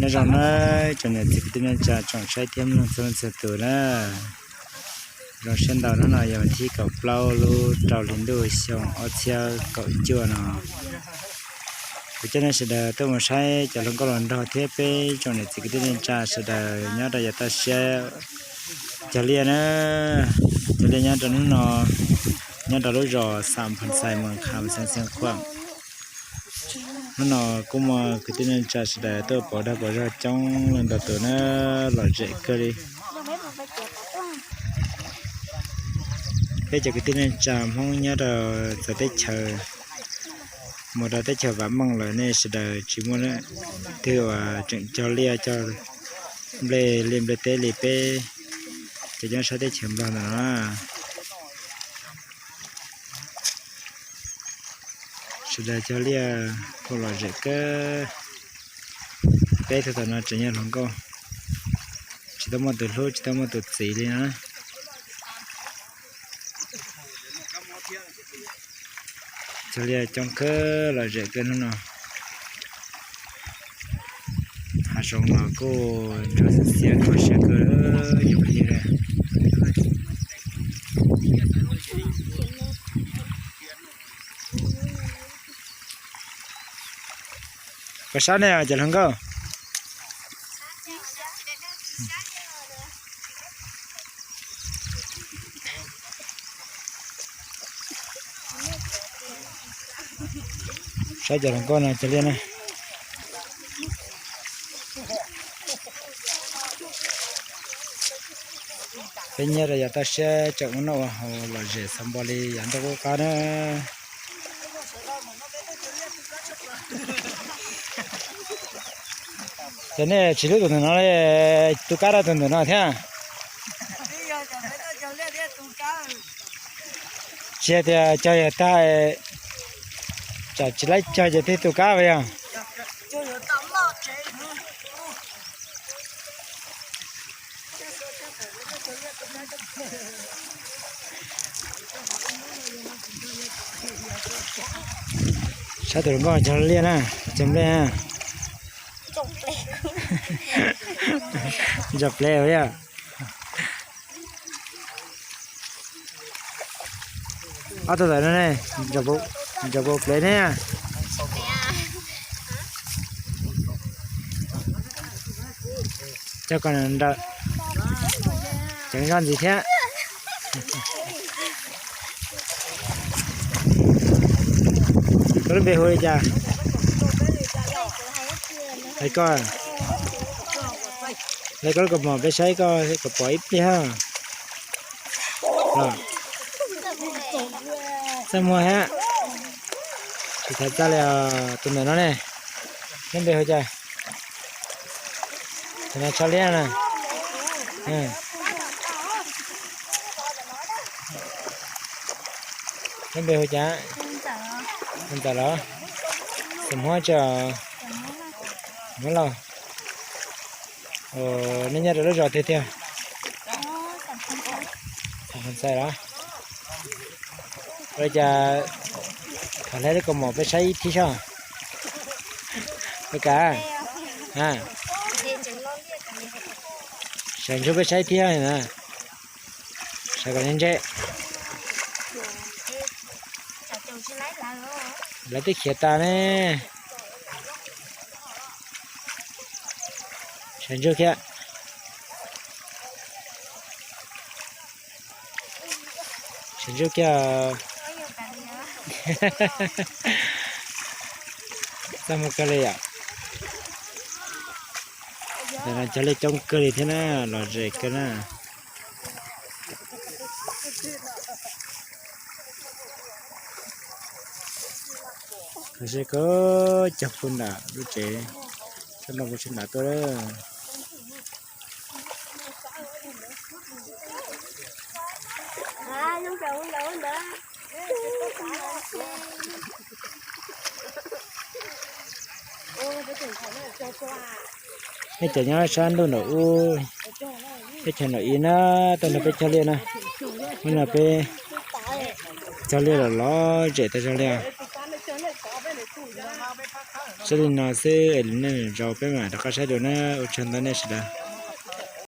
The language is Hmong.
Nyob zoo na, tsoom niam txiv kwv tij neej tsa tsoom saib thiab mloog txhua leej txhua tus na. Zoo siab ntau, hnub no yog vas thib kaum plaub lub rau hli ntuj xyoo ob txhiab kaum cuaj no, kuv coj nej sawv daws tuaj mus saib cov hluas nkauj hluas nraug thiab peb tsoom niam txiv kwv tij neej tsa sawv daws nyob rau yav toj siab cog liaj na. Cog liaj nyob rau hnub no, nyob rau lub zos Xam Phas Xais, moos Kham Xeev Khuam. Hnub no kuj muaj kwv tij neej tsa sawv daws tuaj pauv dag pauv zog coob leej ntau tus na, lom zem kawg li. Peb cov kwv tij neej tsa Hmoob nyob rau txawv teb chaws, mus rau teb chaws vam meej lawm, nej sawv daws tsis muaj leej twg uas tseem cog liaj cog nplej liaj nplej teb li peb cov nyob sab teb chaws Nplog ntawm no. Sawv daws cog liaj kuj lom zem kawg. Peb tug tom no tseem yog hluas nkauj, tsis tau muaj tus hlub tsis tau muaj tus txis li na. Cog liaj coob kawg, lom zem kawg hnub no. Hav zoov los kuj ntsuab xiav xiav kho siab kawg, yus pheej li. Koj sab ne cov hluas nkauj. Saib cov hluas nkauj no cog liaj na. Peb nyob rau yav toj siab tseem ua noj ua haus lom zem xav npo li yav ntuj qub qab na. Ces nej tsis hlub tus ntawm no li, tu kab rau tus ntawm no thiab. Tsis hais tias cog yawg tag, tsam tsis laib cog ces thiaj tu kab yog. Saib tus hluas nkauj cog liaj na, cog nplej na. Ntsom plev yom. Ob tug ntawm no ne, ntsom plev ne. Cog kom nrawm, ceev zog ntxiv thiab. Koj lub npe hu li cas? Hais koj, hais koj lub kaus mom peb saib koj kom pom ib pliag. Los, txaj muag thiab. Tsis txhob txaj li os. Tus ntawm no ne, lub npe hu cas? Tus no tso liab na. Lub npe hu cas? Ntxawm los? Xeem Hmoob tso. Hmoob Lauj. Nej nyob rau lub zos twg tiag? Xeem Hmoob Xais los? Ua li cas thov hlais lub kaus mom peb saib ib thib soj. Ua cas? Sawv ntsug peb saib ib thib na. Sawv kom ntse ntse. Lawv twb khiav tas ne. Sawv ntsug kiag. Sawv ntsug kiag. Txaj muag kawg li yom. Ntawm no cog liaj coob kawg li thiab na, lom zem kawg na. Kho siab kawg, cog puag nram lub tsev, tsob ntoo puag sab nram tuaj lawm. Nej cov nyob sab ntuj nram ub, teb chaws nram ub na, tuaj nrog peb cog liaj na. Hnub no peb cog liaj los lom zem tas zog li os. Txog li no xwb es lwm zaus peb mam rov qab saib dua na, ua tsaug ntau nej sawv daws.